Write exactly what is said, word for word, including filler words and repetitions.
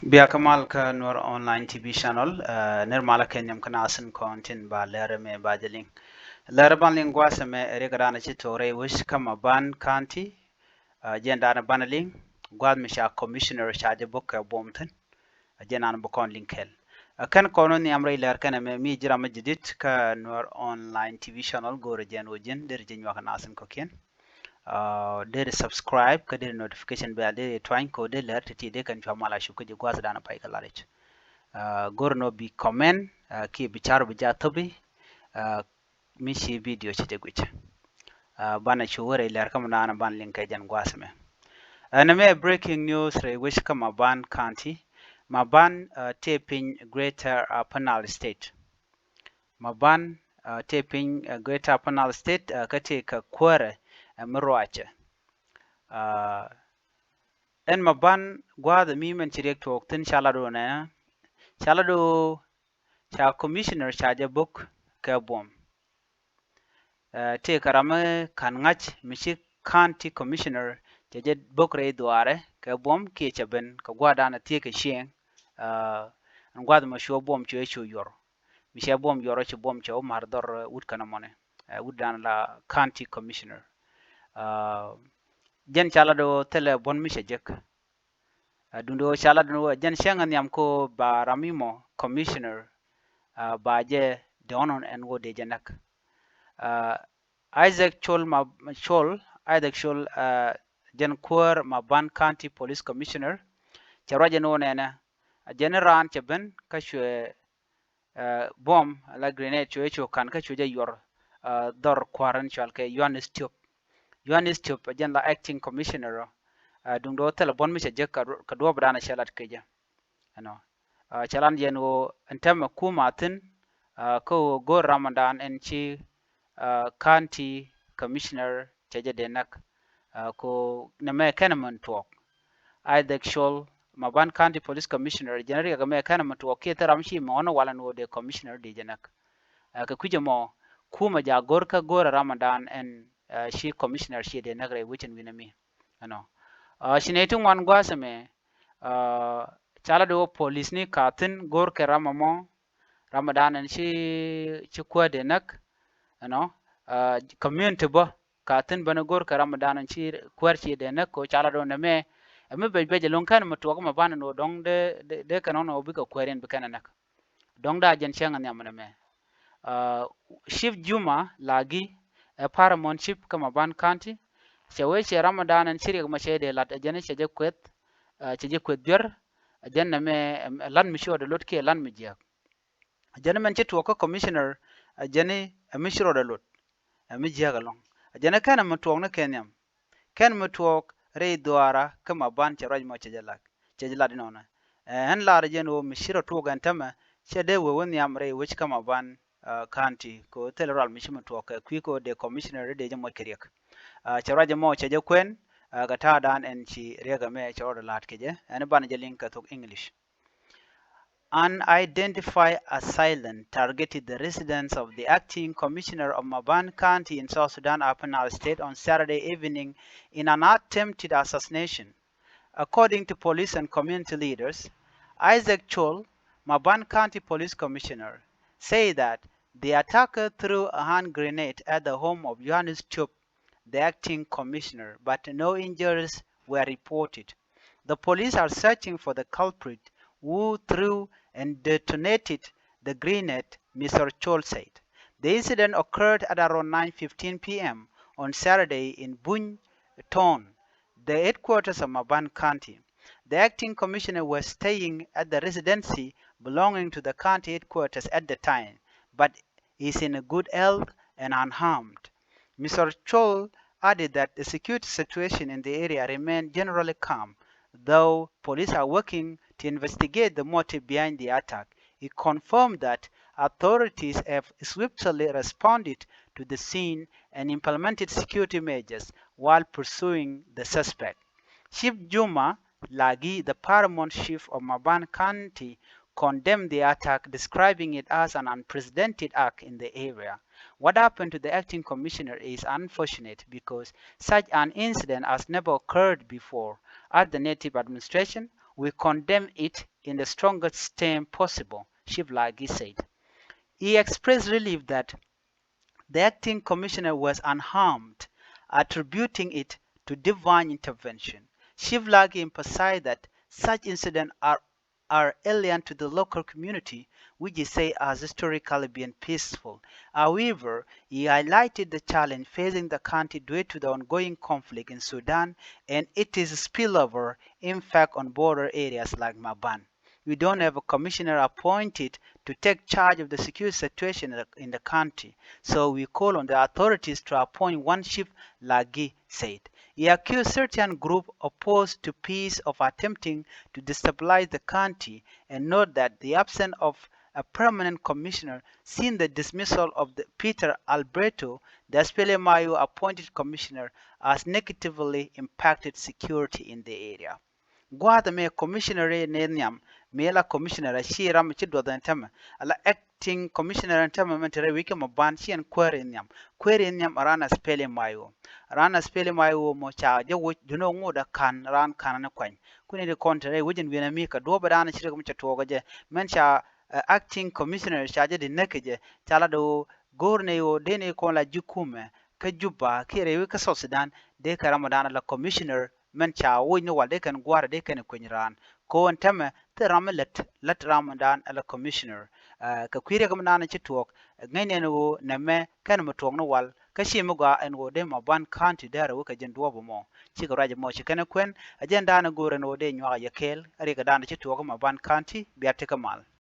Bia kä mal kä Nuer Online T V channel, eh, nir malä kɛ nhiam kä nasin kɔn tin ba lɛr mɛ ba jɛ liŋ. Lɛr ban liŋ guasɛ mɛ ɛ riɛk dan ci tuɔk rɛy wec kä Maban County, eh, jɛn dan ban liŋ, guath mi ca commissioner ca jɛ bok kɛ buɔm thin. A jɛn an bä kɔn liŋ kɛl. A kɛn kɔn wä nhiam rɛy lɛr kɛn ɛmɛ mi ji̱ ram mi jidit kä Nuer Online T V channel go̱o̱rɛ jɛn wä ji̱n der ji̱ nyuak nasin kɔkiɛn. Ah, der subscribe kä der notification bell der twany kɔ der lɛr ti ti der kɛn cua mal a cup kä ji̱ gua̱th dan a pay kä laric. Ah, go̱o̱rɛ nɔ bi comment, ah, ki bi car bi ja thopi, ah, mi ci video ci jɛ guic. Ah, banɛ cu wä rɛy lɛr kä mi naan ban liŋ kɛ jɛn gua̱a̱th mɛ. Ɛn mɛ breaking news rɛy wec kä Maban County. Maban, ah, tëë piny Greater Upper Nile State. Maban, ah, tëë piny, ah, Greater Upper Nile State, ah, kä tëë kɛ kuäärɛ, ah, mi ruacɛ. Ah, ɛn Maban gua̱a̱th mi mɛn ci riɛk tuɔɔk thin ca lat wä nɛnɛ. Ca lat wä ca commissioner ca jɛ bok kɛ buɔm. Eh, tëë kɛ ram mi kan ŋa̱c mi ci county commissioner cɛ jɛ bok rɛy dhuaarɛ kɛ buɔm kiɛ cɛ ben kɛ gua̱a̱r dan a thiee kɛ cieŋ. Eh, ɛn gua̱a̱th mɔ cuɛ buɔm cuɛ cu yuɔr. Mi cɛ buɔm yuɔr ci buɔm cɛ wä mar dhɔr, eh, wut kɛn mɔnɛ. Eh, wut dan la county commissioner. Eh, jɛn ca la do thilɛ buɔn mi cɛ jek. Ɛ, duundɛ ɣöö ca lat ni ɣöö ɛ jɛn cäŋ ɛ nhiam ko ba ram mi mɔ commissioner, ɛ, ba jɛ dɔ̱ŋ ɛn ɣöö dee jɛ näk. Ɛ, Isaac Chol ma, Chol, Isaac Chol, ɛ, jɛn kuäär Maban County Police Commissioner, cɛ ruac ɛn ɣöö nɛnɛ, ɛ jɛn raan cɛ ben kä cuɛ, ɛ, buɔm ala grenade cuɛ cu kan kä cuɛ jɛ yuɔr, ɛ, dhɔr kua̱r in cual kɛ Yohanes Tiop. Yohanes Tiop ɛ jɛn la acting commissioner, ɛ, duŋdɛ ɣöö thilɛ buɔn mi cɛ jek kɛ duɔ̱ɔ̱p dan cɛ lat kɛ jɛ. Ɛnɔ. Ɛ, cɛ lan yɛn ɣöö ɛn tɛmɛ kumɛ thi̱n, ɛ, kä ɣöö go̱o̱r ram dan ɛn ci, ɛ, county commissioner cɛ jɛ dee näk. Ɛ, ko nɛmɛ kɛn min tuɔɔk. Isaac Chol, Maban County Police Commissioner, jɛn riɛk mɛ kɛn mi tuɔɔk kiɛ thil ram ci mɛ ɣɔn walɛ ni ɣöö dee commissioner dee jɛ näk. Ɛ, kɛ kui̱c ɛmɔ kumɛ ja go̱r kä go̱r ɛ ram dan ɛn, ɛ, ci commissioner ci dee näk rɛy wecin wi̱nɛ mi. Ɛnɔ. Ɛ, ci nɛy ti ŋuan gua̱a̱th ɛmɛ, ɛ, ca la do̱ police ni ka thi̱n go̱r kɛ ram ɛmɔ, ram dan ɛn ci, ci kuäär dee näk. Ɛnɔ. Ɛ, community bä ka thi̱n bänä go̱r kɛ ram dan ɛn ci kuäär ci dee näk ko ca la do̱ nɛmɛ. Ɛ mi bec bec ɛlɔ̱ŋ kɛn mi tuɔɔk Maban ɛn ɣöö dɔ̱ŋ dee, dee, dee kɛn ɣɔn ɣöö bikɛ kuäär in bi kɛn ɛ näk. Dɔ̱ŋ da jɛn cäŋ ɛ nhiam nɛmɛ. Ɛ, Chief Juma Lagi, ɛ paramount chief kä Maban County, cɛ wee cɛ ram dan ɛn ci riɛk mɛ cɛ dee lat ɛ jɛn cɛ jɛ kueth, ɛ, cɛ jɛ kueth bier, ɛ jɛn nɛmɛ, ɛ, ɛ lat mi ci ɣɔt ɛ lot kiɛ lat mi jiääk. Ɛ jɛn mɛn ci tuɔɔk kä commissioner, ɛ jɛn ɛ mi ci rɔɔdɛ lot, ɛ mi jiääk ɛlɔ̱ŋ. Ɛ jɛn ɛ kɛn ɛ mi tuɔɔk ni kɛ nhiam. Kɛn mi tuɔɔk rɛy dhuaara kä Maban cɛ ruac mɔ cɛ jɛ lak, cɛ jɛ lat inɔnɔ. Ɛ, ɛn lar jɛn ɣöö mi ci rɔ tuɔɔk ɛn tämɛ, cɛ dee wee wä nhiam rɛy wec kä Maban, ɛ, County, kɛ ɣöö thilɛ rual mi ci mi tuɔɔk kɛ kui̱ kɛ ɣöö dee commissioner dee jɛ moc kɛ riɛk. Ɛ, cɛ ruac mɔ cɛ jɛ kuɛn, ɛ, kɛ ta̱a̱ dan ɛn ci riɛk ɛmɛ cɛ rɔɔdɛ la̱t kɛ jɛ, ɛn banɛ jɛ liŋ kɛ thok English. Unidentified assailant targeted the residence of the acting commissioner of Maban County in South Sudan, Upper Nile State, on Saturday evening in an attempted assassination. According to police and community leaders, Isaac Chol, Maban County Police Commissioner, said that the attacker threw a hand grenade at the home of Johannes Chop, the acting commissioner, but no injuries were reported. The police are searching for the culprit who threw and detonated the grenade, Mister Chol said. The incident occurred at around nine fifteen p m on Saturday in Buny Town, the headquarters of Maban County. The acting commissioner was staying at the residency belonging to the county headquarters at the time, but is in good health and unharmed. Mister Chol added that the security situation in the area remained generally calm, though police are working to investigate the motive behind the attack. He confirmed that authorities have swiftly responded to the scene and implemented security measures while pursuing the suspect. Chief Juma Lagi, the paramount chief of Maban County, condemned the attack, describing it as an unprecedented act in the area. What happened to the acting commissioner is unfortunate because such an incident has never occurred before, as the native administration We condemn it in the strongest term possible, Chief Lagi said. He expressed relief that the acting commissioner was unharmed, attributing it to divine intervention. Chief Lagi emphasized that such incidents are, are alien to the local community, which he say has historically been peaceful. However, he highlighted the challenge facing the county due to the ongoing conflict in Sudan and its spillover impact on border areas like Maban. We don't have a commissioner appointed to take charge of the security situation in the, in the county, so we call on the authorities to appoint one chief, Lagi said. He accused certain group opposed to peace of attempting to destabilize the county and note that the absence of a permanent commissioner since the dismissal of the Peter Alberto, the S P L M I O appointed commissioner, has negatively impacted security in the area. Gua̱a̱th ɛmɛ commissioner in nhiam, mëë la commissioner a ci ram ci duɔth ɛn tämɛ, a la acting commissioner ɛn tämɛ mɛn te rɛy wec kä Maban ci ɛn kuäär in nhiam. Kuäär in nhiam a raan a S P L M I O. Raan a S P L M I O mɔ ca jɛ woc duundɛ ŋot a ka̱n raan ka̱n ni kuany. Kui̱ni di kɔn te rɛy wec in wi̱n a mi kɛ duɔ̱ɔ̱p ɛ raan ci rɛ kɛ mi ca tuɔɔk ɛ jɛ. Mɛn ca, eh, acting commissioner ca jɛ di näk kɛ jɛ. Ca la do̱ go̱o̱r ni ɣöö dee ni kɔn la ji̱ kumɛ kä Juba kiɛ rɛy wec kä South Sudan, dee kɛ ram ɔ daan a la commissioner mɛn ca woc ni wal dee kɛn gua̱a̱r dee kɛn kueny raan. Kɛ ɣöö ɛn tämɛ thil ram mi lät, lät ram ɔ daan a la commissioner. Eh, kɛ kui̱ riɛk mi naan ci tuɔɔk, ŋäcnɛ ɛn ɣöö nɛmɛ kɛn mi tuɔɔk ni wal kä ci mi gɔaa ɛn ɣöö dee Maban County dee a rɛw kɛ jɛn duɔ̱ɔ̱p ɛmɔ. Cikɛ ruac ɛmɔ ci kɛn kuɛn, ɛ jɛn daan ɛ go̱o̱r ɛn ɣöö dee nyuak a yɛ kɛɛl, a riɛk ɛ daan ci tuɔɔk kä Maban County, bia ti kä mal.